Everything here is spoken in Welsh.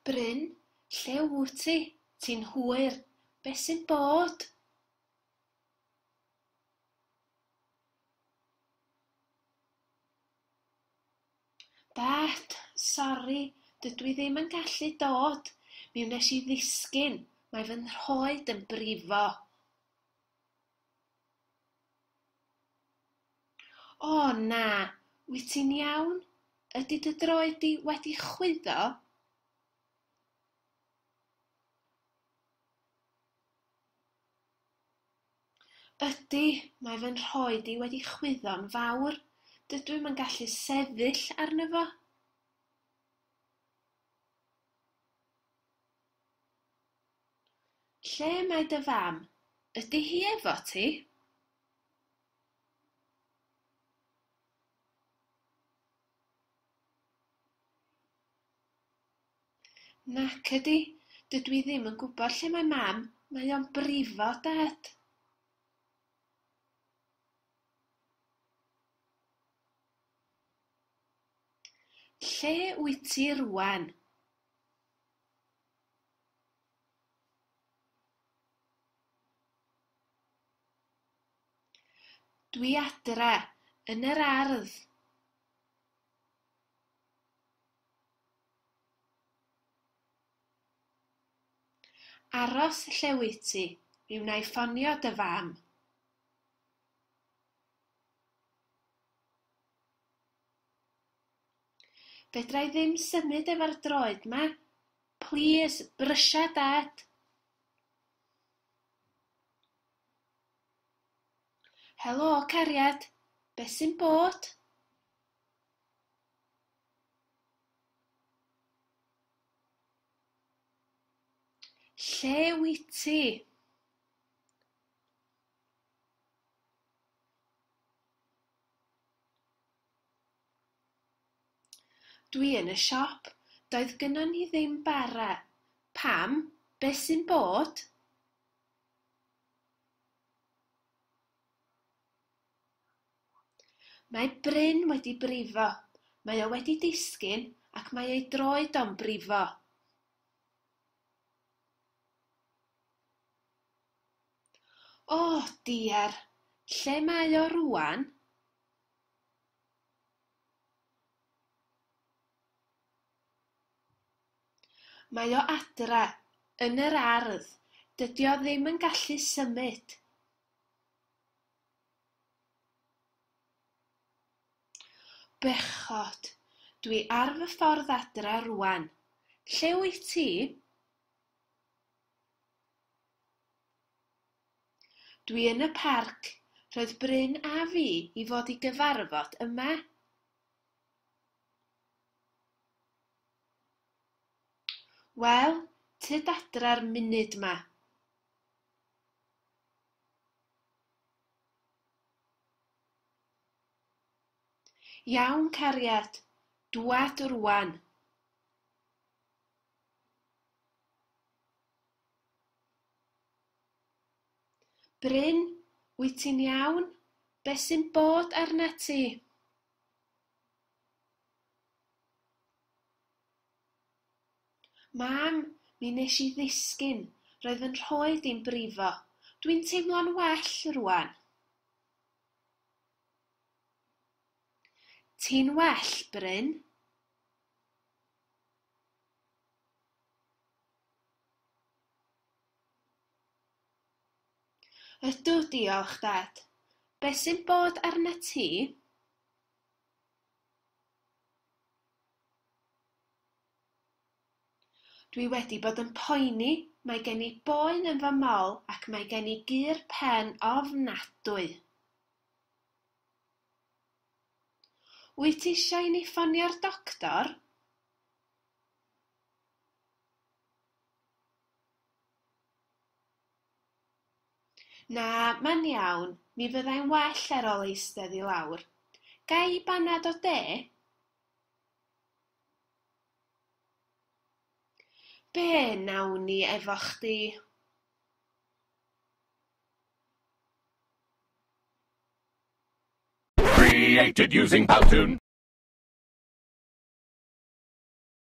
Bryn, lle wyt ti? Ti'n hwyr. Be sy'n bod? Dad, sori, dydw i ddim yn gallu dod. Mi wnes i ddisgyn. Mae fy nhroed yn brifo. O na, wyt ti'n iawn? Ydy dy droed di wedi chwyddo? Ydy, mae fy nhroed i wedi chwyddo'n fawr. Dydw i'm yn gallu sefyll arno fo. Lle mae dy fam? Ydy hi efo ti? Nac ydy, dydw i ddim yn gwybod lle mae mam, mae o'n brifo, Dad. Lle wyt ti rŵan? Dwi adra, yn yr ardd. Aros lle wyt ti, mi wna i ffonio dy fam. Fedra i ddim symud efo'r droed 'ma. Plîs, brysia, Dad. Helo, cariad. Be sy'n bod? Lle wyt ti? Dwi yn y siop. Doedd gynnon ni ddim bara. Pam? Be sy'n bod? Mae Bryn wedi brifo. Mae o wedi disgyn ac mae ei droed o'n brifo. O diar, lle mae o rŵan? Mae o adra, yn yr ardd. Dydy o ddim yn gallu symud. Bechod, dwi ar fy ffordd adra rŵan. Lle wyt ti? Dwi yn y parc. Roedd Bryn a fi i fod i gyfarfod yma. Wel, tyd adra'r munud 'ma. Iawn, cariad. Dŵad rŵan. Bryn, wyt ti'n iawn? Be sy'n bod arnat ti? Mam, mi wnes i ddisgyn. Roedd fy nhroed i'n brifo. Dwi'n teimlo'n well rŵan. Ti'n well, Bryn? Ydw, diolch, Dad. Be sy'n bod arnat ti? Dwi wedi bod yn poeni, mae gen i boen yn fy mol ac mae gen i gur pen ofnadwy. Wyt ti eisiau i ni ffonio'r doctor? Na, mae'n iawn, mi fyddai'n well ar ôl eistedd i lawr. Ga i banad o de? Be wnawn ni efo chdi? Created using Powtoon.